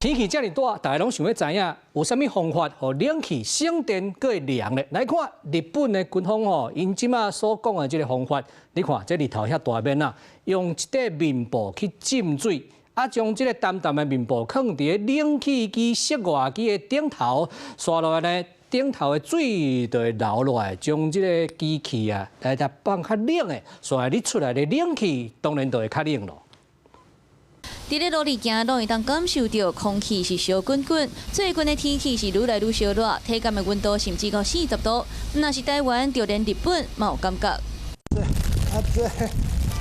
天氣遮爾熱，大家攏想欲知影有啥物方法，予冷氣省電閣會涼咧？來看日本的軍方吼，𪜶這馬所講的這个方法，你看這日頭遐大面啊，用一塊棉布去浸水，啊，將這个澹澹的棉布囥佇冷氣機、室外機的頂頭，紲落來呢，頂頭的水就會流落來，將這个機器啊來共放較冷的，紲來你出來的冷氣當然就會較冷咯。佇咧路裡行，攏會當感受著空氣是燒滾滾。最近的天氣是愈來愈燒熱，體感的溫度甚至到40度。毋但是台灣，就連日本嘛有感覺。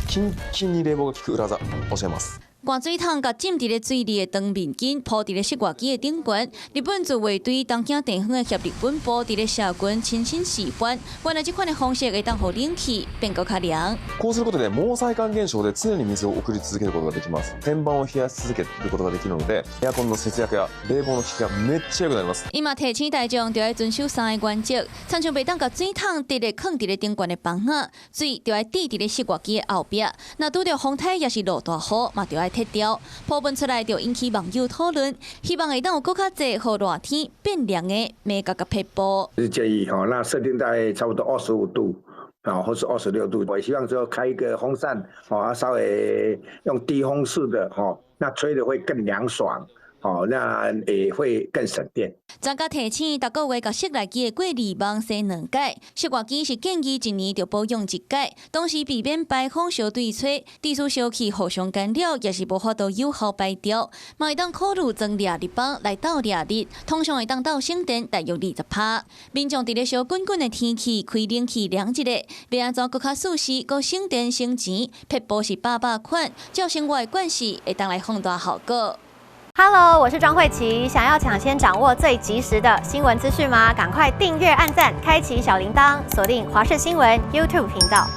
キンキンに冷房が効く裏技教えます。灌水桶共浸佇咧水裡的長面巾鋪佇咧室外機的頂懸。日本自衛隊東京地方的協力本部佇咧社群親身示範，原來這款的方式會當予冷氣變閣較涼。こうすることで毛細管現象で常に水を送り続けることができます。天板を冷やし続けることができるので、エアコンの節約や冷房の効きがめっちゃ良くなります。伊嘛提醒大眾，著愛遵守三个原則，親像袂當共水桶直直囥佇咧頂懸的枋仔，水著愛滴佇咧室外機的後壁。若拄著風颱抑是落大雨，嘛著愛撤掉。鋪文出來就引起網友討論，希望會當有閣較濟予熱天變涼的眉角佮撇步。是建議吼，那設定在差不多25度啊，或是26度。我希望說開一個風扇，哦，稍微用低風速的，吼，那吹得會更涼爽。哦，那也會更省電。專家提醒，逐个月共室內機的過濾網洗兩擺，室外機是建議一年著保養一擺，同時避免排風相對吹，地處燒氣互相干擾，也是無法度有效排掉。嘛會當考慮裝掠熱板來鬥掠熱，通常會當鬥省電大約20%。民眾佇咧燒滾滾的天氣開冷氣涼一下，欲按怎閣較舒適、閣省電省錢，撇步是百百款，照生活的慣勢會當來放大效果。 Hello，我是莊慧琪。想要搶先掌握最及時的新聞資訊嗎？趕快訂閱、按讚、開啟小鈴鐺，鎖定華視新聞 YouTube 頻道。